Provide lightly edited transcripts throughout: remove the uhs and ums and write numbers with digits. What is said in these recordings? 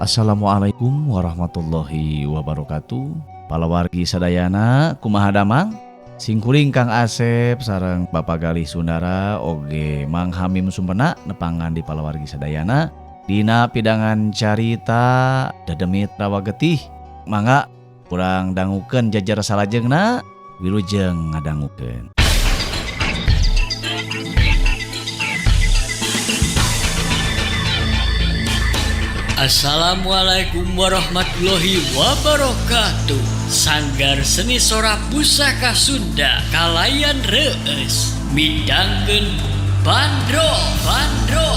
Assalamualaikum warahmatullahi wabarakatuh. Palawargi sadayana kumaha damang? Singkuring Kang Asep sareng Bapak Galih Sundara oge Mang Hamim Sumpena nepangan di palawargi sadayana dina pidangan carita Dedemit Rawa Getih. Mangga kurang dangukeun jajar salajengna, wilujeng ngadangukeun. Assalamualaikum warahmatullahi wabarakatuh. Sanggar Seni Sora Pusaka Sunda kalayan reueus midangkeun bandro bandro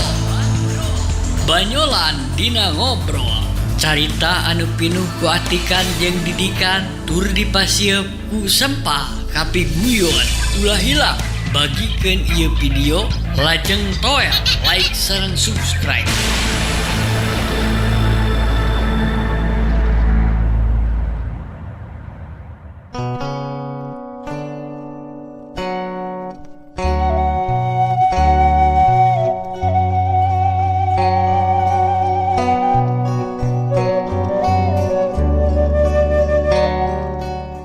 banyolan dina ngobrol carita anu pinuh ku atikan jeung didikan tur dipasieup ku sempa kapiguyon. Ulah hilap bagikeun ieu video, lajeng toel like sareng subscribe.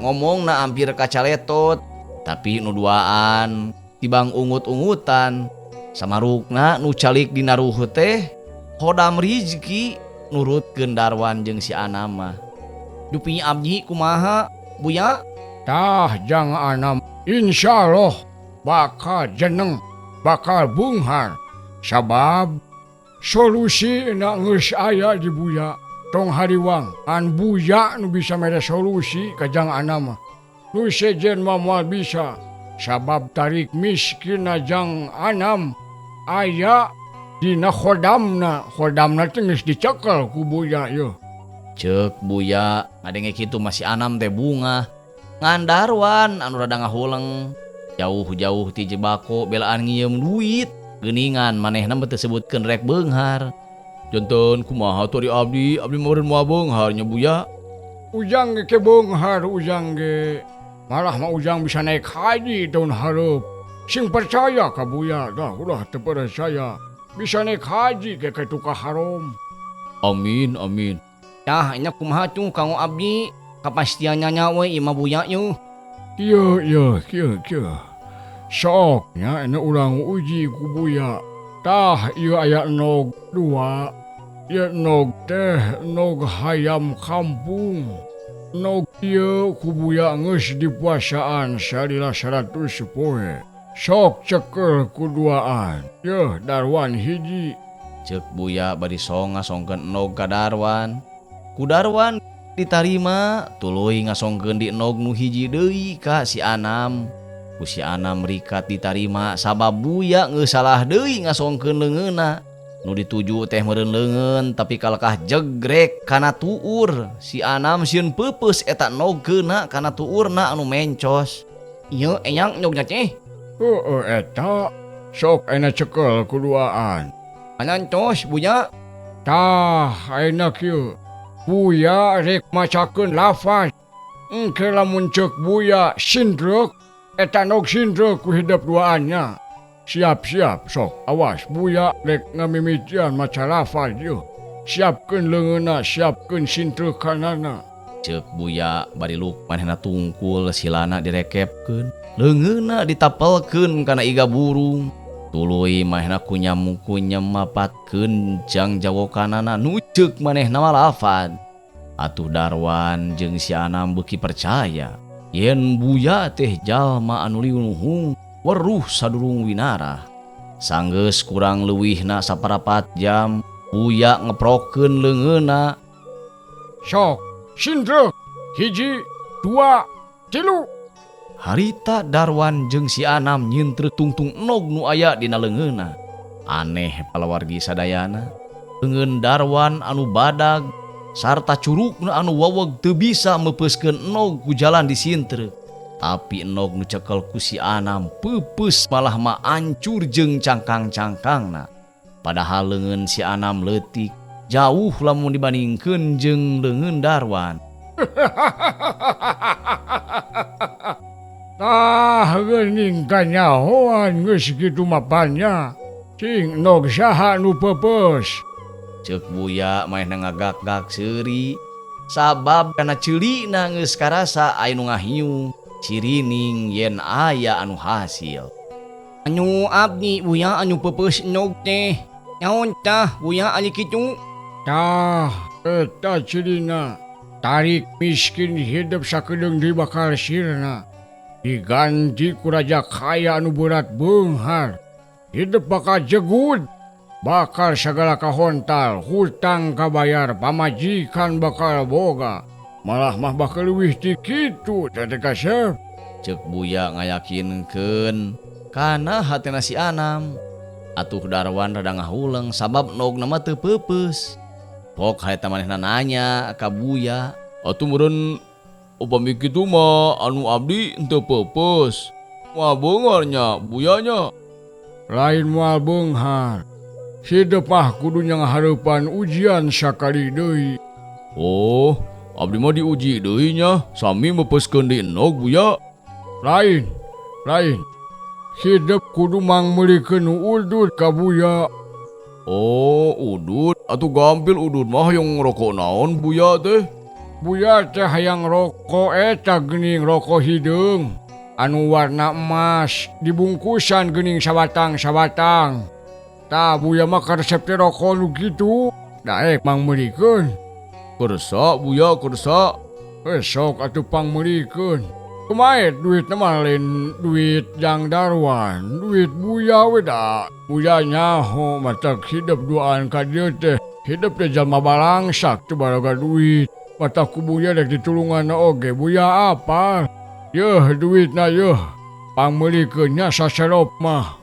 Ngomong na hampir kacaletot tapi nu duaan tibang ungut-ungutan samarukna nu calik dina ruhut teh khodam rizki nurutkeun Darwan jeung si Anam mah. Dupi abdi kumaha Buya? Tah jang Anam, insyaallah bakal jeneng bakal bunghar sabab solusi na geus aya di Buya. Tong hariwang an Buya nu bisa mere solusi ka jang Anam mah. Nu sejen mah moal bisa sabab tarik miskin jang Anam aya dina khodamna, khodamna teh geus dicekel ku Buya yeuh. Ceuk Buya ngadenge kitu mah si Anam teh bungah. Ngan Darwan anu rada ngahuleng jauh-jauh ti jebako belaan ngieum duit geuningan manehna mah teu sebutkeun rek beunghar. Janten kumaha tuh ari abdi, abdi mah meureun moal beunghar nya Buya. Ujang ge ke beunghar ujang ge. Malah mah ujang bisa naik haji tahun hareup. Sing percaya ka Buya dah ulah teu percaya. Bisa naik haji ke kitu ka haram. Amin amin. Tah nya kumaha tuh kanggo abdi? Kapastiannya nya we ieu mah Buya yeuh. Kieu ieu kieu kieu. Sok nya anu urang uji ku Buya. Tah ieu aya nog 2. Ieu nog teh nog hayam kampung. Nog ieu ku Buya geus dipuasaan salila 100 poe. Sok cekel ku duaan. Yeuh Darwan hiji. Ceuk Buya bari song ngasongkeun nog ka Darwan. Ku Darwan ditarima tuluy ngasongkeun di nog nu hiji deui ka si Anam. Ku si Anam rikat ditarima sabab Buya geus salah deui ngasongkeun leungeunna. Nu dituju teh meureun leungeun tapi kalekah jegrek kana tuur. Si Anam sieun peupeus eta nogeuna kana tuurna anu mencos. Ieu eyang nyogna teh. Heueuh eta sok ayeuna cekel ku duaan. Anantos Buya. Tah ayeuna kieu. Buya rek macakeun lafaz. Engke lamun ceuk Buya sindreuk eta nog sindreuk ku hidep duaannya. Siap-siap sok awas Buya rek ngamimitian maca lafaz yeuh. Siapkeun leungeunna, siapkeun sintreukkanana. Ceuk Buya bari luk manehna tungkul silana direkepkeun. Leungeunna ditapelkeun kana iga burung. Tuluy manehna kunyam-kunyam mapatkeun jang jawokanana nu ceuk manehna mah lafaz. Atuh Darwan jeung si Anam beuki percaya yen Buya teh jalma anu linuhung weruh sadurung winarah. Sanggeus kurang leuwihna saparapat jam Buya ngeprokeun leungeunna. Sok sindreuk 1 2 3. Harita Darwan jeung si Anam nyintreu tungtung nog nu aya dina leungeunna. Aneh palawargi sadayana. Leungeun Darwan anu badag sarta curugna anu waweg teu bisa meupeuskeun nog ku jalan disintreuk. Tapi nog nu cekel ku si Anam peupeus malah mah ancur jeung cangkang-cangkangna. Padahal leungeun si Anam leutik jauh lamun dibandingkeun jeung leungeun Darwan. Tah geuning kanyahoan geus kitu mapannya. Cing nog saha nu peupeus? Ceuk Buya manehna ngagak-gak seuri sabab kana ceulina geus karasa aya nu ngahiung cirining yen aya anu hasil. Anu abdi Buya anu peupeus endog teh. Naon tah Buya ari kitu? Tah eta cirina tarik miskin hidup sakedeung deui bakal sirna. Diganti ku raja kaya anu berat beunghar. Hidup bakal jegud. Bakal segala kahontal, hutang kabayar, pamajikan bakal boga. Malah mah bakal leuwih ti kitu teh kasep. Ceuk Buya ngayakinkeun kana hatena si Anam. Atuh Darwan rada ngahuleng sabab endogna mah teu peupeus. Pok harita manehna nanya ka Buya, atuh meureun upami kitu mah anu abdi henteu peupeus. Moal beunghar nya Buya nya. Lain moal beunghar. Hidup mah kudu nyahareupan ujian sakali deui. Oh, abdi mah diuji deui nya, sami meupeuskeun deui endog Buya. Lain, lain. Hidup kudu mangmeulikeun udud ka Buya. Oh, udud. Atuh gampil udud mah hayang rokok naon Buya teh? Buya teh hayang rokok eta geuning rokok hideung anu warna emas dibungkusan geuning sabatang-sabatang. Tah Buya mah karesep teh rokok nu kitu. Daek mangmeulikeun. Kersa Buya, kersa. Sok atuh pangmeulikeun. Kumaha duitna mah lain duit Jang Darwan, duit Buya we da. Buya nyaho matak hidup duaan ka dieu teh. Hidup teh jalma balangsak teu baraga duit. Matak ku Buya rek ditulungan oge Buya apal. Yeuh duitna yeuh. Pangmeulikeun nya saserop mah.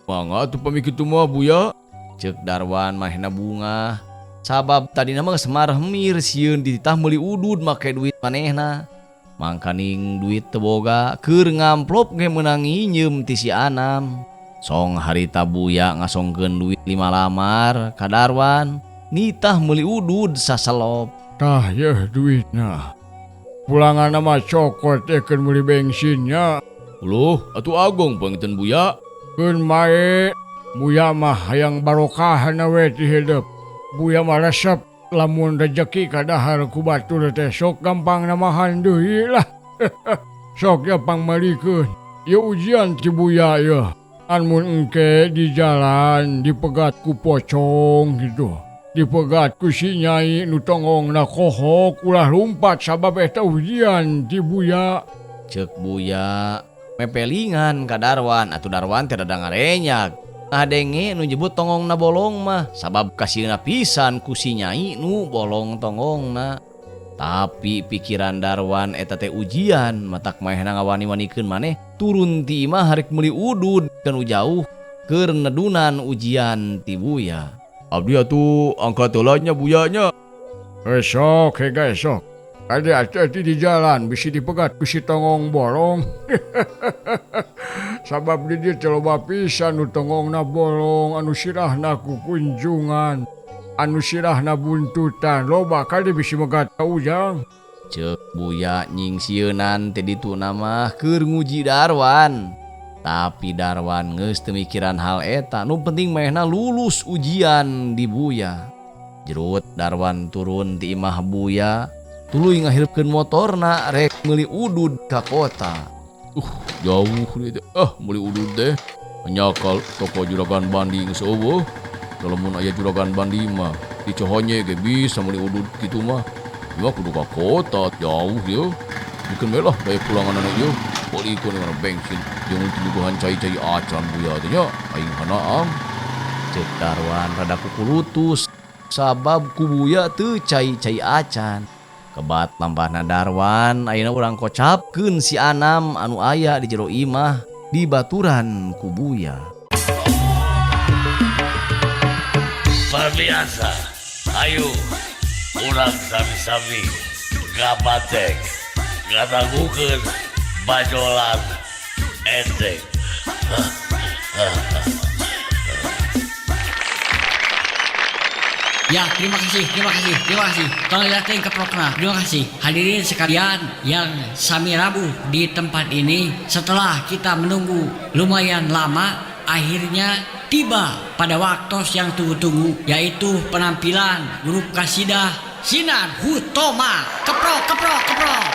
Mangga atuh pami kitu mah Buya. Ceuk Darwan manehna bungah. Sabab tadina mah geus marhemir sieun dititah meuli udud make duit manehna. Mangkaning duit teu boga keur ngamplop ge meunang nginjeum ti si Anam. Song harita Buya ngasongkeun duit 5 lamar ka Darwan, nitah meuli udud saselop. Tah yeuh duitna. Pulanganna mah cokot teh keur meuli bensinnya. Uluh, atuh ageng panginten Buya. Keun mae Buya mah hayang barokahna we ti hidup. Buya mah resep lamun rejeki kadahar ku batur teh sok gampang namahan deui lah. Sok ya pangmeulikeun. Ieu ujian ti Buya yeuh. Amun engke di jalan dipegat ku pocong gitu. Dipegat ku si nyai nu tongongna kohok ulah lumpat sabab eta ujian ti Buya. Ceuk Buya mepelingan ka Darwan, atuh Darwan teh rada ngarenyak. Ngadenge nu nyebut tongongna bolong mah sabab kasieuna pisan ku si nyai nu bolong tongongna. Tapi pikiran Darwan eta teh ujian, matak manehna ngawani-wanikeun maneh turun ti imah harek meuli udud kanu jauh keur nedunan ujian ti Buya. Abdi atuh angkat heula nya Buya nya. Esok hega esok. Kade hati-hati di jalan bisi dipegat ku si tongong bolong. Sabab di dieu teh loba pisan nu tongongna bolong, anu sirahna ku kunjungan, anu sirahna buntutan, loba kade bisi megat ka ujang. Ceuk Buya nyingsieunan teh dituna mah keur nguji Darwan. Tapi Darwan geus teu mikiran hal eta, nu penting manehna lulus ujian di Buya. Jerut Darwan turun ti imah Buya, tuluy ngahirupkeun motorna rek meuli udud ka kota. Jauh deui teh. Meuli udud teh. Nyakal toko juragan Bandi geus eueuh. Lamun aya juragan Bandi mah dicohonye ge bisa meuli udud kitu mah. Ieu mah kudu ka kota jauh ieu. Bikeun we lah daya pulanganana ieu. Beulikeun kana bensin jeung tiluguhan cai-cai acan Buya teh nya aing hanaang. Ceuk Darwan rada kukulutus sabab ku Buya teu cai-cai acan. Kebat lampahna Darwan ayeuna urang kocapkeun si Anam anu aya di jero imah di baturan ku Buya. Pemirsa, ayo urang sami-sami ngabatek ngadangukeun bajolan enteng. Ya, terima kasih, terima kasih, terima kasih. Tolong lihatin ke prokna. Terima kasih. Hadirin sekalian yang sami rabu di tempat ini, setelah kita menunggu lumayan lama, akhirnya Tiba pada waktu yang tunggu-tunggu, yaitu penampilan grup kasidah Sinar Hutoma. Keprok, keprok, keprok.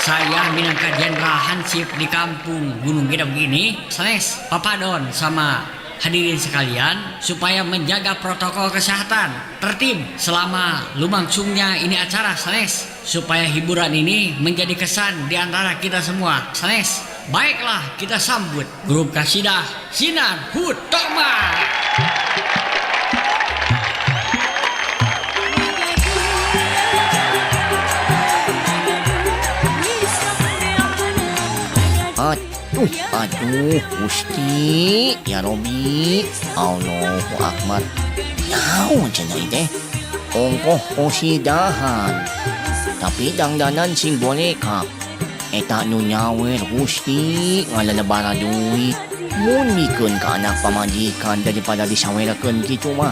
Saya minangka jenderal Hansip di kampung Gunung Gedog ini, sanes papadon sama hadirin sekalian supaya menjaga protokol kesehatan tertib selama lumangsungnya ini acara sanes, supaya hiburan ini menjadi kesan di antara kita semua sanes. Baiklah, kita sambut grup kasidah Sinar Hutoma. Aduh, aduh, Gusti, ya Robi, Allahu Akbar. Naon cenah teh? Ongkoh kosidahan. Tapi dangdanan sing bolekap. Eta nu nyawer Gusti ngalalebara duit. Mun mikeun ka anak pamajikan daripada disawerakeun kitu mah.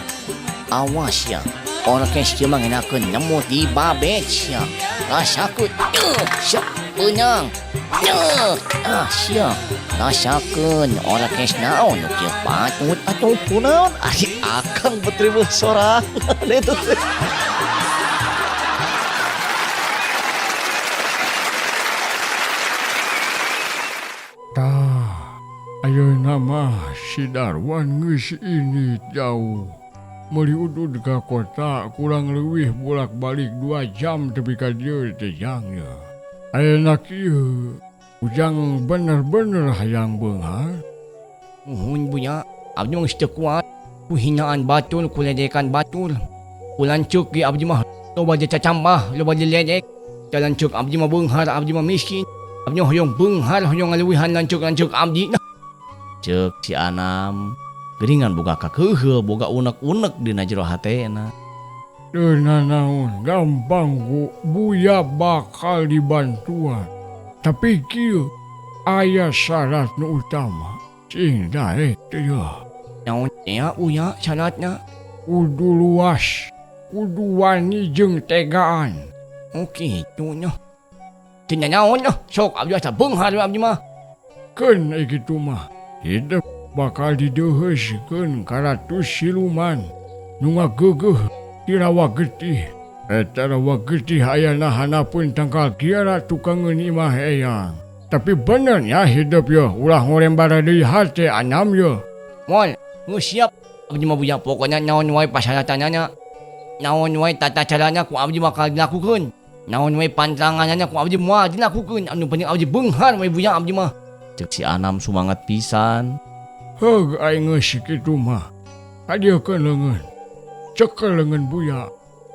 Awas ya, orkes ieu mah ngenakeun nemu di babet sia. Rasakeun, sia, peunang. Ah, sia. Rasakeun orkes naon nu kieu patut atuh kunaon ari akang beterima sorangan eta teh. Tah, ayeuna mah si Darwan geus ini jauh. Meuli udud ka kota kurang leuwih bolak-balik 2 jam tepi ka dieu teh jang ye. Ayeuna kieu Ujang bener-bener hayang beunghar. Nuhun Buya, abdi mah geus teu kuat. Ku hinaan batur, ku ledekan batur. Ku lanceuk ge abdi mah loba dicacambah, loba diledek. Da lanceuk abdi mah beunghar, abdi mah miskin. Abdi mah hoyong beunghar, hoyong ngaluwihan lanceuk-lanceuk abdi nah. Ceuk si Anam, geuningan boga kakeuheul, boga unek-unek dina jero hatena. Teu nanaon, gampang ku Buya bakal dibantuan. Tapi kieu aya syarat nu utama. Cing daek teh yeuh. Naon teh Buya syaratna? Kudu luas, kudu wani jeung tegaan. Oh kitu nya. Teu nanaon lah, sok abdi asa beunghar we abdi mah. Keun ai kitu mah, hidup bakal dideuheuskeun ka ratus siluman nu ngageugeuh ti rawa getih. Eta rawa getih ayana hanapeun tangkal kiara tukangeun imah eyang. Tapi bener nya hidup yeuh, ulah ngorembara deui hate Anam yeuh. Moal, geus siap abdi mah Buya, pokona naon wae pasaratanana, naon wae tata carana ku abdi bakal dilakukeun. Naon wae pantranganana ku abdi moal dilakukeun, anu penting abdi beunghar we Buya abdi mah. Ceuk si Anam sumanget pisan. Heug aing geus kitu mah. Hadieukeun leungeun. Cekel leungeun Buya.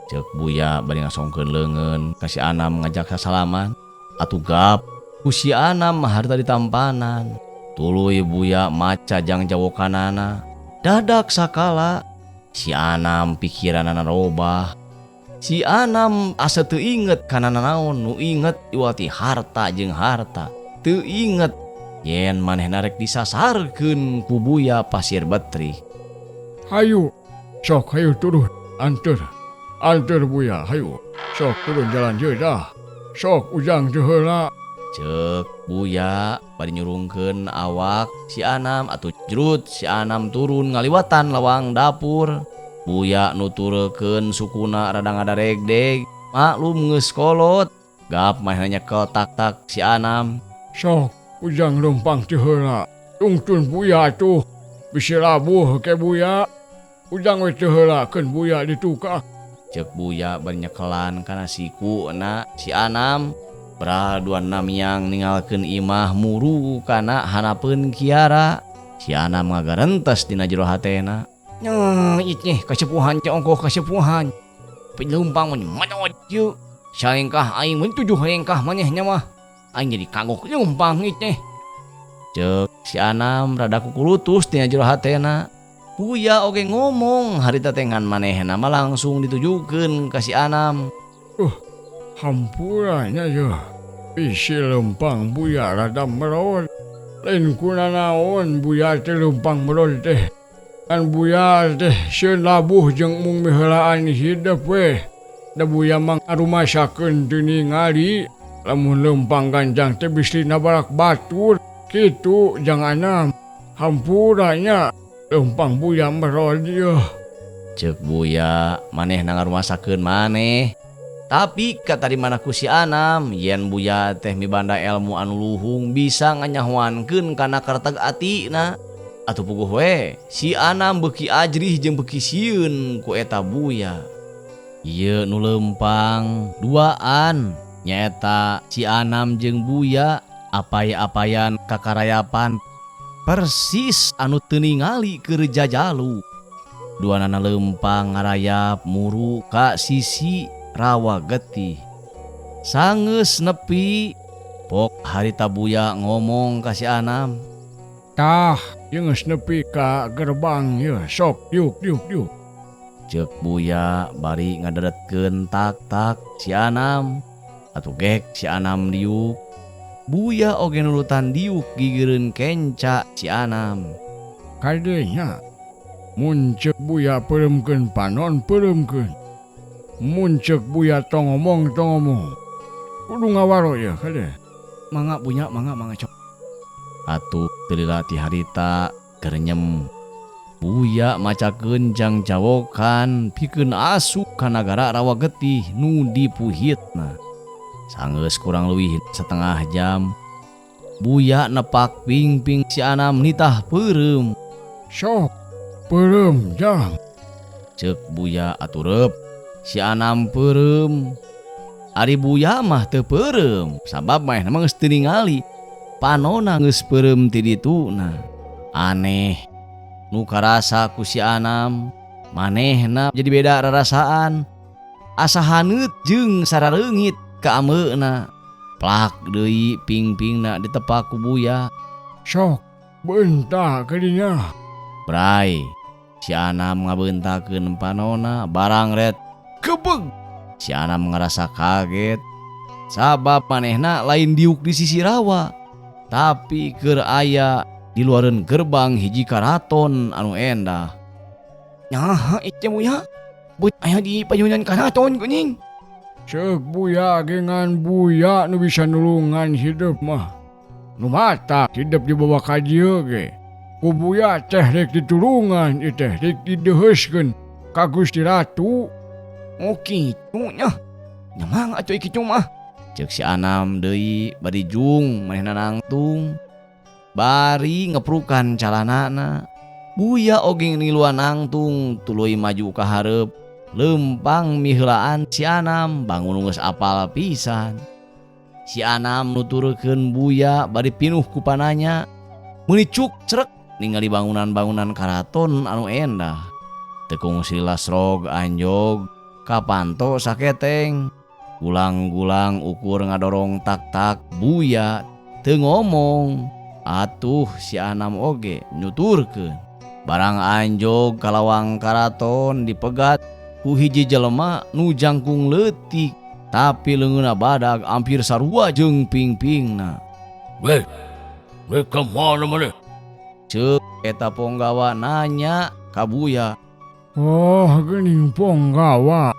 Ceuk Buya bari ngasongkeun leungeun ka si Anam ngajak sasalaman. Atuh gap ku si Anam mah harita ditampanan. Tuluy Buya maca jang jawokanana. Dadak sakala si Anam pikiranana robah. Si Anam asa teu inget kana nanaon, nu inget iwati harta jeung harta. Teu inget yen manehna rek disasarkeun ku Buya Pasir Betri. Hayu, sok hayu turun, anteur. Anteur Buya, hayu. Sok turun jalan deui dah. Sok ujang teu heula. Ceuk Buya bari nyurungkeun awak si Anam atuh jrut si Anam turun ngaliwatan lawang dapur. Buya nuturkeun sukuna rada ngadaregdeg, maklum geus kolot. Gap manehna nyekel tak-tak si Anam. Sok ujang leumpang teu heula. Tungtun Buya atuh. Bisi labuh ke Buya. Ujang we teu heula keun Buya ditukang. Ceuk Buya bari nyekelan kana siku na si Anam. Bra dua namiang ninggalkeun imah muru kana hanapeun kiara. Si Anam ngagarentes dina jero hatena. Nah, ieu teh kasepuhan teh ongkoh kasepuhan. Tapi leumpang mun manot ieu. Salengkah aing mun 7 lengkah manehna mah. Aing jadi kagok leumpang ieu teh. Ceuk si Anam rada kukulutus dina jero hatena. Buya oge ngomong harita teh ngan manehna mah langsung ditujukeun ka si Anam. Hampura nya yeuh. Bisi leumpang Buya rada merod. Lain kunanaon Buya teh leumpang merod teh. Kan Buya teh sieun labuh jeung mung miheulaan hidup we. Da Buya mah ngarumasakeun teu ningali. Lamun leumpang ganjang teh bisi nabarak batur. Kitu jang Anam. Hampura nya. Leumpang Buya merod yeuh. Ceuk Buya manehna ngarumasakeun maneh. Tapi katarimana ku si Anam yen Buya teh mibanda elmu anu luhung bisa nganyahoankeun kana kareteg atina. Atuh puguh we si Anam beuki ajrih jeung beuki sieun ku eta Buya. Ieu nu leumpang duaan nyaeta si Anam jeung Buya apay-apayan kakarayapan persis anu teu ningali keur jajalu. Duanana leumpang ngarayap muru ka sisi rawa getih. Sangeus nepi pok harita Buya ngomong ka si Anam. Tah, ieu geus nepi ka gerbang ieu, sok diuk diuk diuk. Ceuk Buya bari ngadedetkeun tak-tak si Anam. Atuh gek si Anam diuk. Buya oge nurutan diuk gigireun kenca si Anam. Kadenya mun ceuk Buya peureumkeun panon peureumkeun. Mun ceuk Buya tong ngomong tong ngomong. Kudu ngawaro ieu kade. Mangga Buya, mangga mangga cok. Atuh teu lila ti harita kerenyem. Buya macakeun jang jawokan pikeun asup ka nagara rawa getih nu dipuhitna. Sanggeus kurang leuwih setengah jam Buya nepak pingping si Anam nitah peureum. Sok peureum jang. Ceuk Buya atureup si Anam peureum. Ari Buya mah teu peureum sabab manehna mah geus teu ningali. Panona geus peureum ti dituna. Aneh nu karasa ku si Anam manehna jadi beda rarasaan. Asa haneut jeung sarareungit ka ameuna. Plak deui pingpingna ditepak ku Buya. Sok beunta kadinya. Bray si Anam ngabeuntakeun panona barang ret kebeg. Si Anam ngarasa kaget sabab manehna lain diuk di sisi rawa tapi keur aya di luareun gerbang hiji karaton anu endah. Nyaha ieu Buya? Beut aya di payunan karaton geuning. Ceuk Buya gengan Buya nu bisa nulungan hidup mah. Nu mata hidup dibawa ka dieu ge. Ku Buya teh rek ditulungan ieu teh rek dideheuskeun ka Gusti Ratu. Oh kitu nya. Nya mangga atuh kitu mah. Ceuk si Anam deui bari jung manehna nangtung. Bari ngeprukan calanana. Buya oge ngiluan nangtung tuluy maju ka hareup. Leumpang miheulaan si Anam bangun geus apal pisan. Si Anam nuturkeun Buya bari pinuh ku pananya. Meuni cuk crek ningali bangunan-bangunan karaton anu endah. Tekung silas rog anjog kapanto saketeng. Gulang-gulang ukur ngadorong tak-tak Buya teu ngomong. Atuh si Anam oge nyuturkeun. Barang anjog kalawang karaton dipegat ku hiji jelema nu jangkung leutik tapi leungeunna badag hampir sarua jeung pingpingna. Weh, weh ka mana maneh? Ceuk eta ponggawa nanya ka Buya. Oh, geuning ponggawa.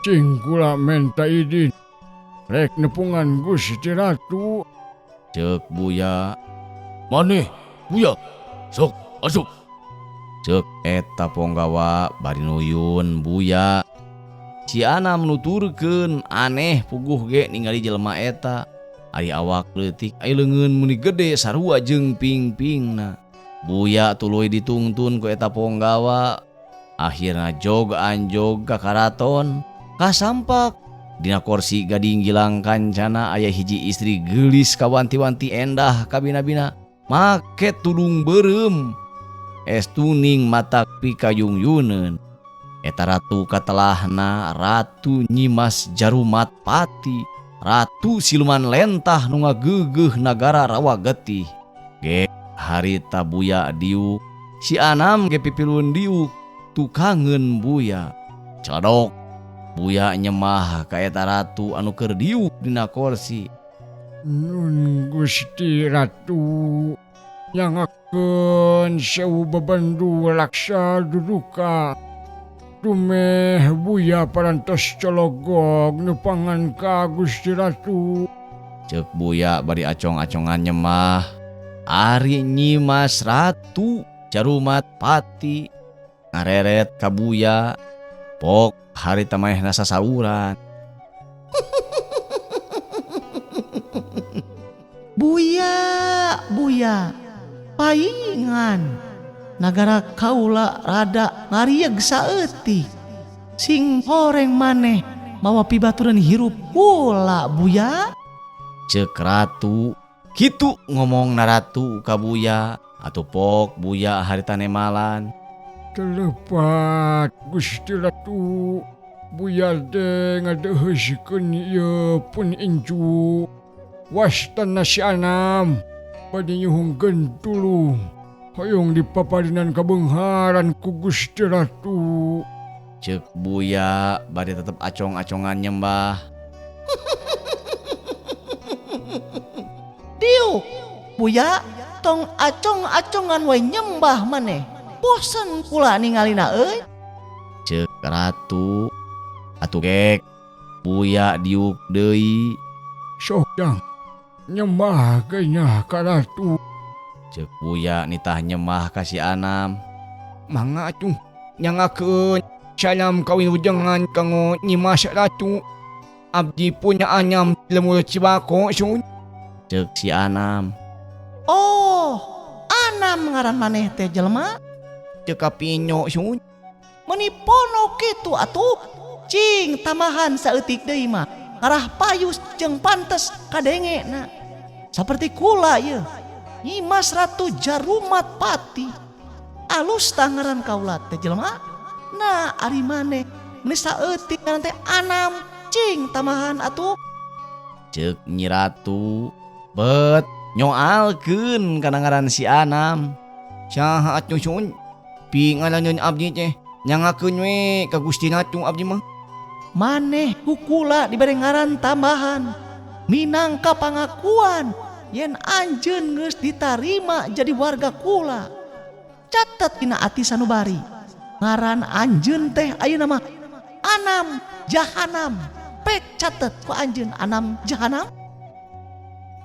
Cing kula menta idin. Rek nepungan Gusti Ratu. Ceuk Buya. Maneh, Buya. Sok asup. Ceuk eta ponggawa bari nuyun Buya. Si Anam nuturkeun aneh puguh ge ningali jelema eta. Ari awak leutik ai leungeun meuni gede sarua jeung pingpingna. Buya tuluy ditungtun ku eta ponggawa. Akhirna jog anjog ka karaton. Kasampak dina korsi gading gilang kancana aya hiji istri geulis kawanti-wanti endah kabina-bina make tudung beureum. Estuning matak pikayung-yuneun. Eta ratu katelahna Ratu Nyimas Jarumat Pati, ratu siluman lentah nu ngageugeuh nagara rawa getih. Ge harita Buya diuk, si Anam ge pipilun diuk, tukangeun Buya. Celedok Buya nyemah ka eta ratu anu keur diuk dina korsi. Nun Gusti Ratu nyangakeun sewu bebendu laksa duduka. Dumeh Buya parantos cologog nepangan ka Gusti Ratu. Ceuk Buya bari acong-acongan nyemah. Ari Nyimas Ratu Jarumat Pati ngareret ka Buya pok harita manehna sasauran. Buya, Buya, paingan nagara kaula rada ngarieg saeutik. Sing horeng maneh mawa pibaturan hirup kula Buya. Ceuk ratu kitu ngomong na ratu ka Buya atuh pok Buya harita nemalan. Telepat Gusti Ratu Buya teh ngadeheuskeun ieu pun incu. Wastana si Anam bade nyuhungkeun tulung hoyong dipaparinan kabeungharan ku Gusti Ratu. Ceuk Buya bade tetep acong-acongan nyembah. Diuk Buya tong acong-acongan we nyembah maneh. Bosen kula ningalina euy. Ceuk Ratu atuh gek Buya diuk deui. Sok jang nyembah kayaknya ka Ratu. Ceuk Buya nitah nyembah ka si Anam. Mangga atuh nyangakeun salam kawilujengan kanggo Nyimas Ratu. Abdi punya anyam lemur Cibako sun. Ceuk si Anam. Oh, Anam ngaran maneh teh jelema? Teu kapinyo sun. Meuni pono kitu atuh. Cing tambahan saeutik deui mah. Ngarah payus jeung pantes kadengena. Saperti kula ieu. Nyimas Ratu Jarumat Pati. Alus tah ngaran kaula teh jelema. Nah, ari maneh meuni saeutik ngaran teh Anam. Cing tambahan atuh. Ceuk Nyi Ratu bet nyoalkeun kana ngaran si Anam. Saha atuh sun? Pi ngalaneun abdi teh nyangakeun we ka Gusti Ratu abdi mah. Maneh ku kula dibere ngaran tambahan minangka pangakuan yen anjeun geus ditarima jadi warga kula. Catet dina ati sanubari ngaran anjeun teh ayeuna mah Anam Jahanam. Pek catet ku anjeun Anam Jahanam.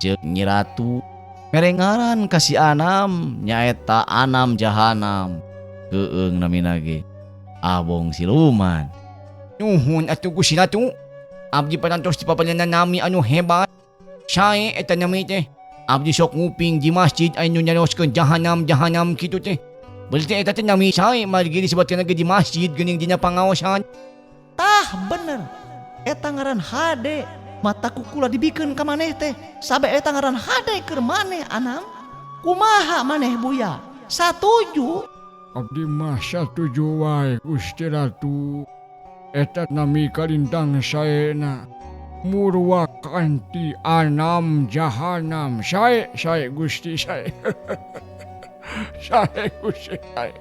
Ceuk Nyi Ratu mere ngaran ka si Anam nyaeta Anam Jahanam. Keung namina ge Abong siluman. Nuhun atuh Gusti Ratu. Abdi parantos dipapalinan nami anu hebat. Sae eta nami teh. Abdi sok nguping di masjid anu nyarioskeun jahanam jahanam kitu teh. Berarti eta teh nami sae margi disebutkeun ge di masjid geuning dina pangaosan. Tah bener. Eta ngaran hade. Mata kukula dibikeun ka maneh teh. Sabe eta ngaran hade keur maneh Anam. Kumaha maneh Buya? Satuju? Abdi mah satuju wae Gusti Ratu. Eta nami kalintang saena Murwakanti Anam Jahanam. Sae sae Gusti sae. Sae Gusti sae.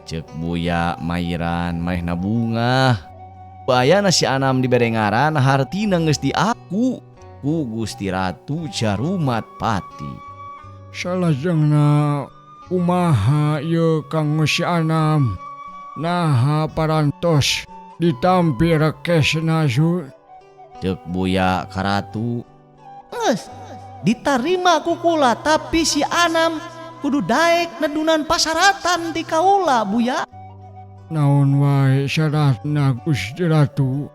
Ceuk Buya mairan manehna bungah. Bayana si Anam dibere ngaran hartina geus diaku ku Gusti Ratu Jarumat Pati. Salajengna kumaha ieu kanggo si Anam? Naha parantos ditampi rekesna su? Ceuk Buya ka Ratu. Geus ditarima ku kula tapi si Anam kudu daek nedunan pasaratan ti kaula Buya. Naon wae syaratna Gusti Ratu?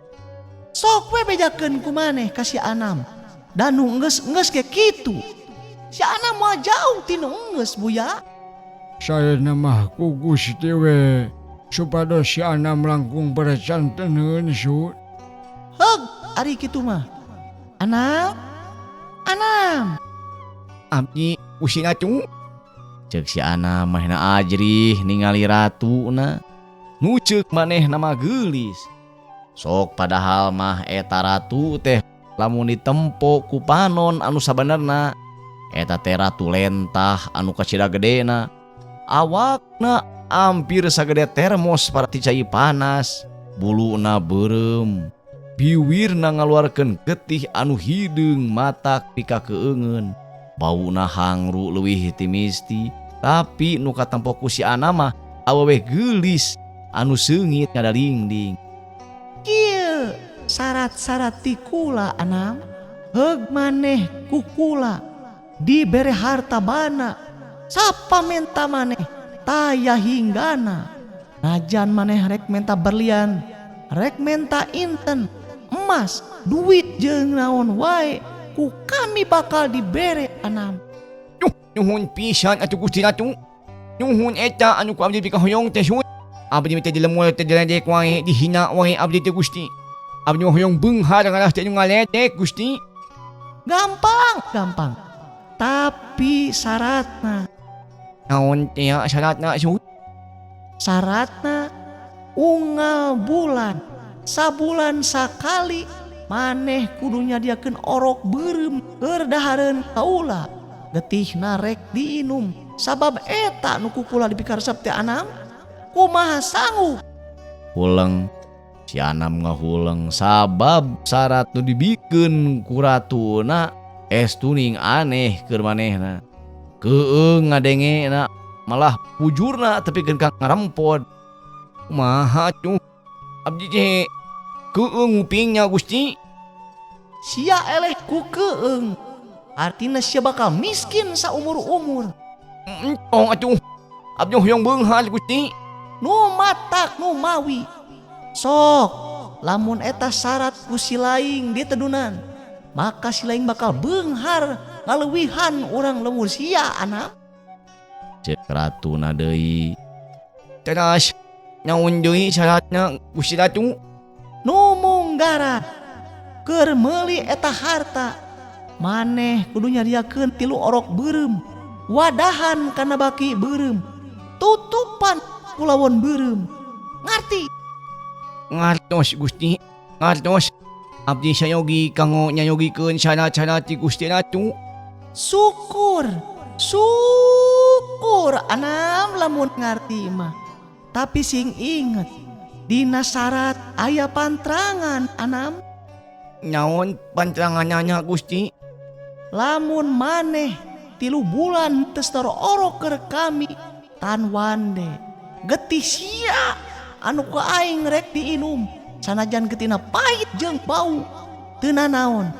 Sok we bejakeun ku maneh ka si Anam. Da nu enggeus-enggeus ge kitu. Si Anam moal jauh ti nu enggeus Buya. Saena mah ku Gusti we supados si Anam langkung bercanteneun su. Heug ari kitu mah. Anam, Anam. Abdi Gusti Ratu. Ceuk si Anam manehna ajrih ningali ratuna. Nu ceuk manehna mah geulis. Sok padahal mah eta ratu teh lamun ditempo ku panon anu sabenerna eta teh ratu lentah anu kacida gedena. Awakna hampir sagede termos parti cai panas, buluna beureum, biwirna ngaluarkeun getih anu hideung matak pikakeungeun, bauna hangru leuwih ti misti, tapi nu katempo ku si Anam mah awewe geulis anu seungit ngadalingding. Kieu syarat-syarat ti kula Anam, heug maneh ku kula dibere harta bana, sapa menta maneh Taya hinggana. Najan maneh rek menta berlian, rek menta inten, emas, duit jeung naon wae ku kami bakal dibere Anam. Duh, nuhun pisan atuh Gusti Ratu. Nuhun eta anu ku abdi pikahoyong teh sun. Abdi teh dilemul teh diledek wae, dihina wae abdi teh Gusti. Abdi mah hoyong beunghar ngalah teh nu ngaledek Gusti. Gampang, gampang. Tapi syaratna. Naon teh syaratna sun? Syaratna unggal bulan, sabulan sakali maneh kudu nyadiakeun orok beureum keur dahareun kaula. Getihna rek diinum sabab eta nu ku kula dipikaresep teh Anam. Kumaha sanggup? Huleng si Anam ngahuleng sabab syarat nu dibikeun ku ratuna estuning aneh keur manehna. Keung ngadengena malah bujurna tepikeun ka ngarempod. Kumaha tuh? Abdi teh keung ngupingnya Gusti. Sia eleh ku keung. Artina sia bakal miskin saumur-umur. Entong atuh. Abdi hoyong beunghar Gusti. Nu matak nu mawi. Sok lamun eta syarat ku si laing ditedunan, maka si laing bakal beunghar ngaleuwihan urang lembur sia Anak. Cek ratuna deui. Teras naon deui syaratna Gusti Ratu? Nu munggaran keur meuli eta harta maneh kudu nyadiakeun 3 orok beureum, wadahan kana baki beureum, tutupan kulawon beureum. Ngarti? Ngartos Gusti, ngartos. Abdi sayogi kanggo nyayogikeun syarat-syarat ti Gusti Ratu. Syukur, syukur Anam lamun ngarti mah. Tapi sing inget, dina syarat aya pantrangan Anam. Naon pantranganana Gusti? Lamun maneh 3 bulan teu setor orok keur kami tan wande getih sia anu ku aing rek diinum sanajan getina pahit jeung bau teu nanaon,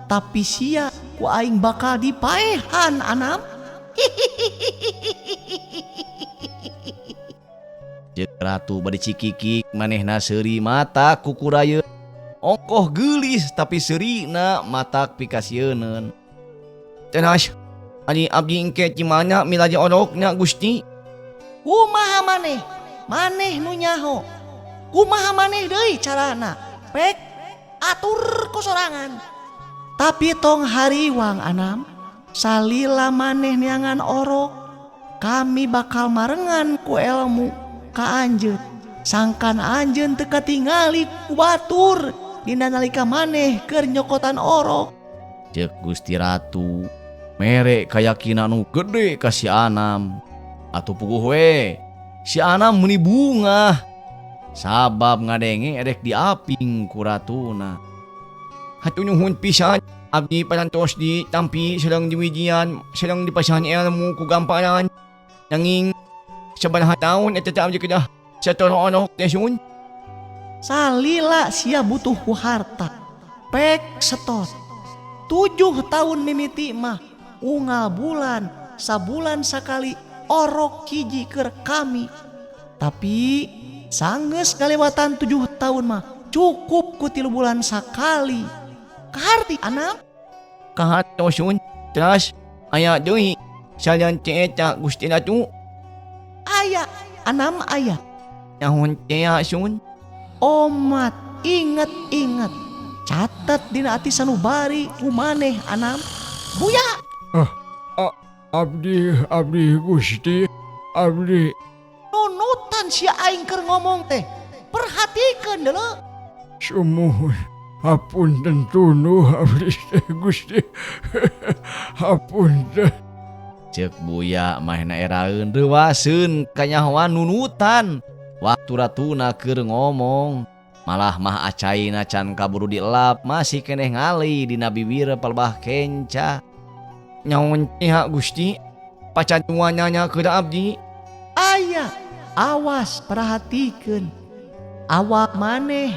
tapi sia ku aing bakal dipaehan Anam. Cek ratu bade cikikik manehna seuri mata kukurayeun. Ongkoh geulis tapi seurina matak pikasieuneun. Teras ari abdi engke di mana milaje orokna Gusti? Kumaha maneh? Maneh nu nyaho. Kumaha maneh deui carana? Pek atur ku sorangan. Tapi tong hariwang Anam, salila maneh neangan orok, kami bakal marengan ku elmu ka anjeun. Sangkan anjeun teu katingali ku batur dina nalika maneh keur nyokotan orok. Ceuk Gusti Ratu mere kayakinan nu gede ka si Anam. Atuh puguh we, si Anam meuni bungah sabab ngadenge erek diaping ku ratuna. Hatur nuhun pisan abdi parantos ditampi sareng diwijian sareng dipasihan ilmu ku gamparan. Nanging sabaraha taun eta teh abdi kedah sator orok teh sun. Salila sia butuh ku harta, pek setor. 7 tahun mimiti mah unggal bulan sabulan sakali orok hiji keur kami. Tapi sanggeus kalewatan 7 tahun mah cukup ku 3 bulan sakali. Kaharti Anam? Kahartos sun. Teras aya deui salian teh eta Gusti Ratu? Aya, Anam aya. Naon teh sun? Omat, inget-inget. Catet dina ati sanubari ku maneh Anam. Buya. Abdi Gusti, abdi. Nunutan sia aing keur ngomong teh. Perhatikeun deuleu. Sumuhun, hapunten tunuh abdi teh Gusti. Hapunten. Ceuk Buya mahna eraeun reuaseun kanyahoan nunutan. Waktu ratuna keur ngomong, malah mah acaina can kaburu dielap masih keneh ngali dina bibir palbah kenca. Naon teh Gusti? Pacaduanana keur abdi. Aya, awas perhatikeun. Awak maneh,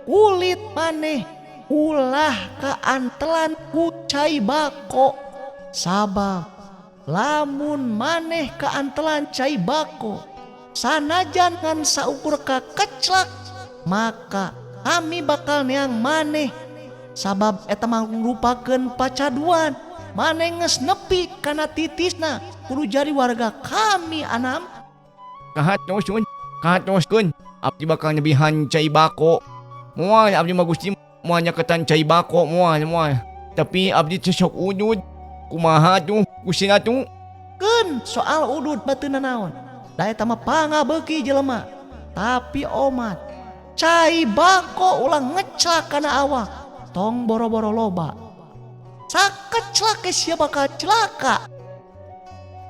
kulit maneh, ulah kaantelan ku cai bako. Sabab Lamun maneh kaantelan cai bako sanajan ngan saukur kakeclak maka kami bakal neang maneh sabab eta mangrupakeun pacaduan maneh geus nepi kana titisna kudu jadi warga kami Anam. Kahatos sun, kahatoskeun abdi bakal nyebihan cai bako. Moal abdi mah Gusti moal nyaketan cai bako moal moal. Tapi abdi teh sok udud. Kumaha tuh Gusti Ratu? Keun soal udud mah teu nanaon. Da eta mah pangabeuki jelema. Tapi omat cai bako ulah ngeclak kana awak. Tong boro-boro loba. Sakeclak ge sia bakal celaka.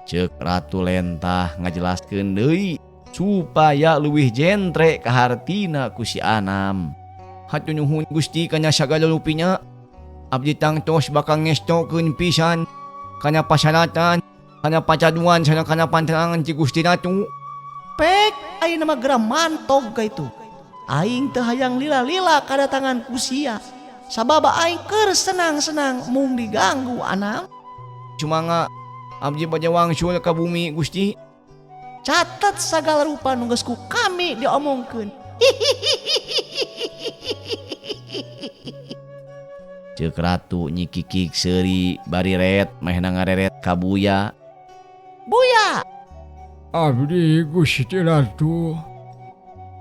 Ceuk Ratu Lentah ngajelaskeun deui supaya leuwih jentre kahartina ku si Anam. Hatur nuhun Gusti kana sagala rupinya. Abdi tangtos bakal ngestokeun pisan kana pasaratan, kana pacaduan sareng kana panterangan ti Gusti Ratu. Pek ayeuna mah geura mantog ka itu. Aing teu hayang lila-lila kadatangan ku sia. Sabab aing keur senang-senang mung diganggu Anam. Sumangga abdi bade wangsul ka bumi Gusti. Catet sagala rupa nu geus ku kami diomongkeun. Ceuk Ratu nyikikik seuri bari ret manehna ngareret ka Buya. Buya. Abdi Gusti Ratu.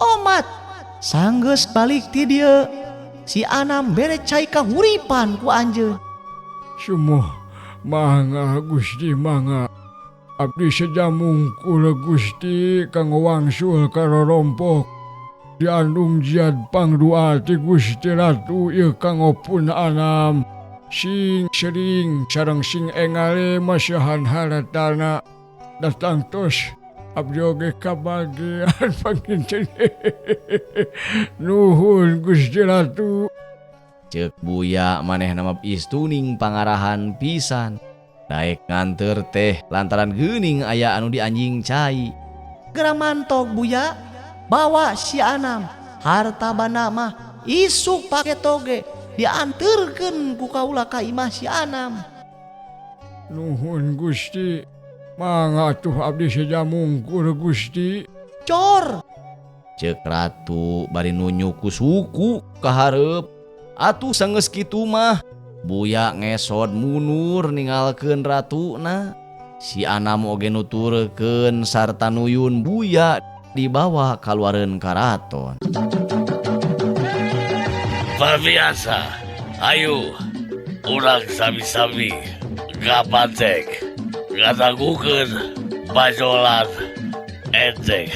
Omat sanggeus balik ti dieu si Anam bere cai kahuripan ku anjeun. Sumuh mangga Gusti mangga. Abdi seja mungkul Gusti kanggo wangsul ka rorompok. Diandung jiad pangdua ti Gusti Ratu ieu kanggo pun Anam. Sing sering sareng sing engale masihan haratana. Datang tos abdi oge kabagian panginten. Nuhun Gusti Ratu. Ceuk Buya manehna mah istuning pangarahan pisan. Daek nganteur teh lantaran geuning aya anu dianjing cai. Geura mantog Buya, bawa si Anam harta banda mah isuk pake toge dianterkeun ku kaula ka imah si Anam. Nuhun Gusti, mangga atuh abdi seja mungkur Gusti. Cor. Ceuk Ratu bari nunjuk ku suku ka hareup. Atuh sanggeus kitu mah Buya ngesod munur ninggalkeun ratuna. Si Anam oge nuturkeun sarta nuyun Buya dibawa kaluareun karaton. Luar biasa. Ayo, urang sami-sami ngapantek, ngadangukeun bajolan enteng.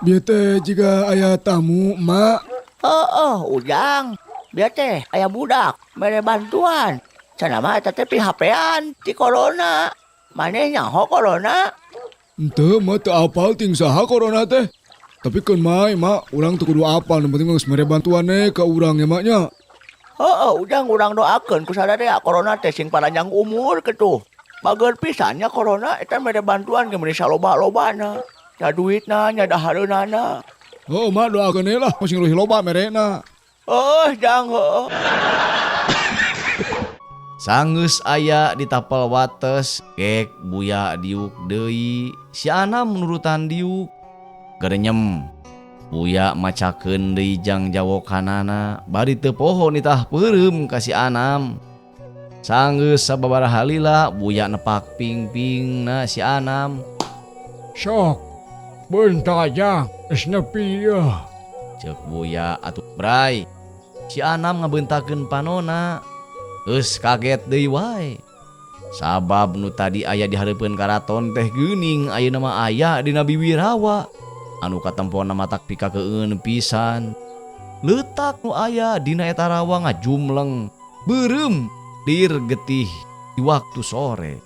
Bieu teh jiga aya tamu, Mak. Heeh, Ujang. Bieu teh aya budak mere bantuan. Cenah mah eta teh pihapean ti corona. Maneh nyaho corona? Henteu, Mak, teu apal ting saha corona teh. Tapi keun mae, Mak, urang teu kudu apal, nu penting mah geus mere bantuan we ka urang nya, Mak nya. Heeh, Ujang, urang doakeun ku sadaya corona teh sing paranjang umur kitu. Bager pisan nya corona eta mere bantuan ge meuni saloba-lobana. Nya duitna, nya dahareunana. Heuh, Mak, doakeun we lah sing leuwih loba merena. Heuh, Jang, heuh. Sanggeus aya di tapel wates, gek Buya diuk deui, si Anam nurutan diuk. Gerenyem. Buya macakeun deui jang jawokanana, bari teu poho nitah peureum ka si Anam. Sanggeus sababaraha lila Buya nepak pingpingna si Anam. Sok, beunta Jang, geus nepi ieu. Ceuk Buya atuh bray. Si Anam ngabeuntakeun panona. Geus kaget deui wae. Sabab nu tadi aya di hareupeun karaton teh geuning ayeuna mah aya dina biwirawa. Anu katempona matak pikakeun pisan. Leutak nu aya dina eta rawa ngajumleng, beureum lir getih di waktu sore.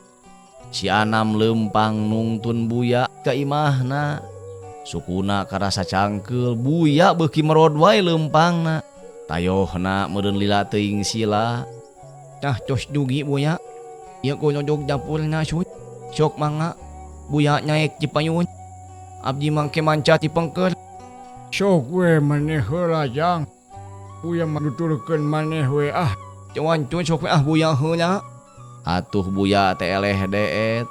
Si Anam leumpang nungtun Buya ka imahna. Sukuna karasa cangkeul, Buya beuki merod wae leumpangna. Tayohna meureun lila teuing sila. Tah tos dugi Buya. Ieu ku nodog dapurna sut. Sok mangga Buya naek di payun. Abdi mangke manca di pengker. Sok we maneh heula Jang. Buya manuturkeun maneh we ah. Cuan sok we ah Buya heula. Atuh Buya teh eleh deet.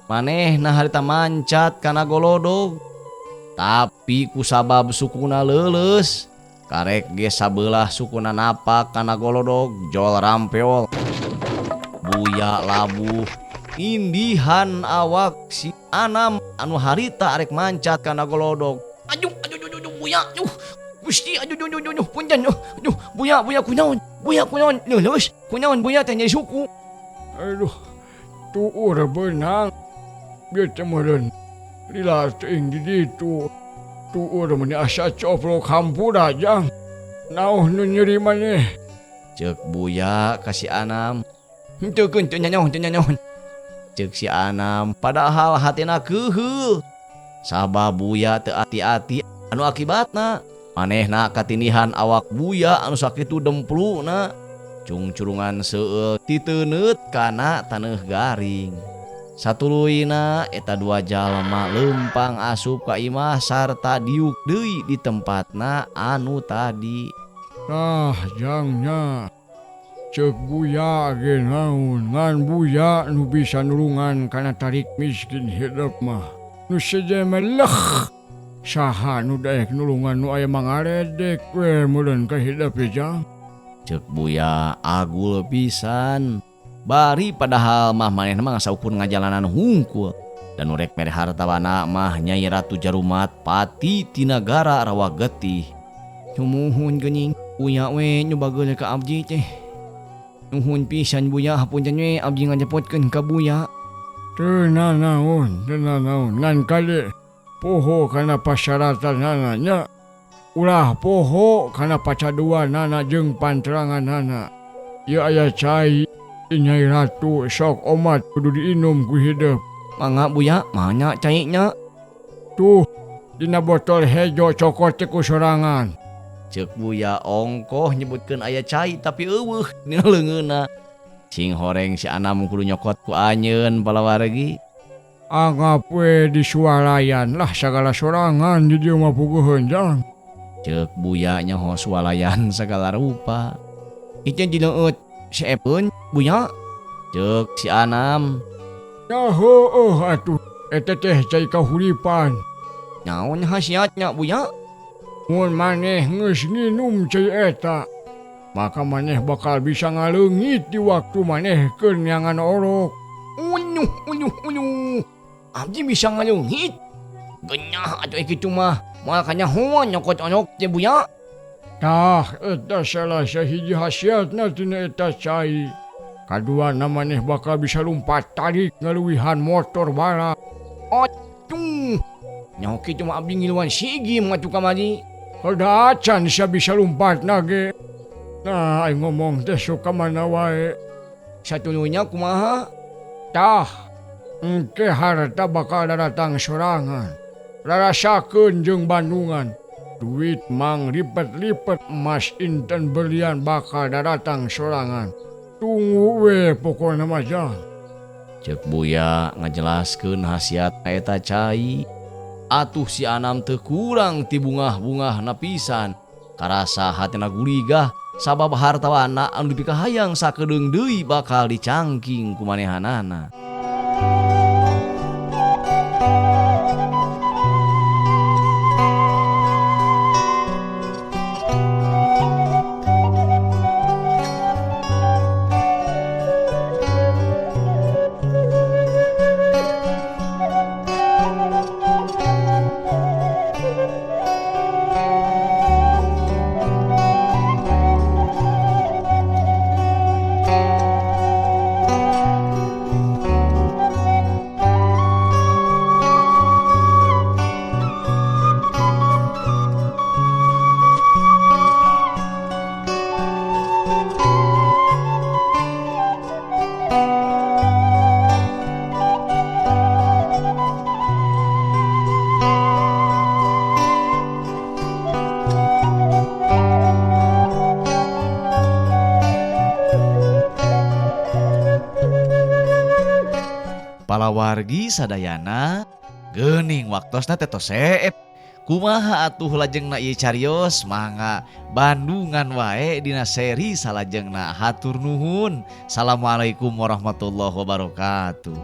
Manehna harita mancat kana golodog. Tapi kusabab sukuna leuleus, karek ge sabelah sukuna napak kana golodog jol rampeol. Buya labuh indihan awak si Anam anu harita arek mancat kana golodog. Aduh aduh aduh aduh Buya, aduh Gusti, aduh aduh aduh aduh punten, aduh Buya Buya kunaon, Buya kunaon, leuleus kunaon Buya teh nyeri suku. Aduh tuur beunang. Bieu teh meureun lila teuing di ditu. Tuur meni asa coplok hampura jang. Naon nu nyeri maneh? Ceuk Buya ka si Anam. Henteu keun teu nyanyaon teu nyanyaon. Ceuk si Anam padahal hatina keuheul. Sabab Buya teu ati-ati anu akibatna manehna katinihan awak Buya anu sakitu dempluna. Cungcurungan seueul titeuneut kana taneuh garing. Satuluyna eta dua jalma leumpang asup ka imah sarta diuk deui di tempatna anu tadi. Tah jangnya ceuk Buya ge naon ngan Buya nu bisa nulungan kana tarik miskin hidup mah. Nu seje meleh saha nu daek nulungan nu aya mangaredek we meureun ka hidup jang. Ceuk Buya agul pisan. Bari padahal mah manehna mah saukur ngajalanan hungkul. Dan nu rek mere hartawana mah Nyai Ratu Jarumat pati tinagara Rawa Getih. Sumuhun geuning Buya we nu bageul ka abdi teh. Nuhun pisan Buya hapunten we abdi ngajepotkeun ka Buya. Teu nanaon, teu nanaon ngan kade poho kana pasyaratanana nya. Ulah poho kana pacaduanana jeung pantranganana. Ieu aya cai Nyai Ratu sok omat kudu diinum ku hidup. Mangga Buya, mana cai-nya? Tuh, dina botol hejo cokot teh ku sorangan. Ceuk Buya ongkoh nyebutkeun aya cai tapi eueuh dina leungeunna. Sing horeng si Anam kudu nyokot ku anyeun palawargi. Anggap we di swalayan lah sagala sorangan di dieu mah puguheun jang. Ceuk Buya nyaho swalayan sagala rupa. Ieu dileueut seepeun Buya. Ceuk si Anam. Ya heueuh atuh eta teh cai kahuripan. Naon khasiatnya Buya? Mun maneh geus nginum cai eta, maka maneh bakal bisa ngaleungit di waktu maneh keur neangan orok. Unyuh unyuh unyuh. Abdi bisa ngaleungit. Genyah atuh kitu mah. Moal kanyahoan nyokot onok teh Buya. Tah eta salah sahiji khasiatna tina eta cai. Kaduana maneh bakal bisa lumpat tarik ngaluwihan motor balap. Atuh. Nyaho kitu mah abdi ngiluan sigi mah atuh kamari. Hoda acan sia bisa lumpat nage. Nah, aing ngomong teh sok ka mana wae. Satuluyna kumaha? Tah, engke harta bakal datang sorangan. Rarasakeun jeung bandungan. Duit mang lipet-lipet emas inten berlian bakal datang sorangan. Tunggu we pokona mah jang. Ceuk Buya ngajelaskeun khasiat eta cai. Atuh si Anam teu kurang ti bungah-bungah napisan. Karasa hatina guligah sabab hartawana anu dipikahayang sakedeung deui bakal dicangking ku manehanana. Palawargi sadayana geuning waktosna teh tos seep. Kumaha atuh lajengna ieu carios mangga Bandungan wae dina seri salajengna. Hatur nuhun. Assalamualaikum warahmatullahi wabarakatuh.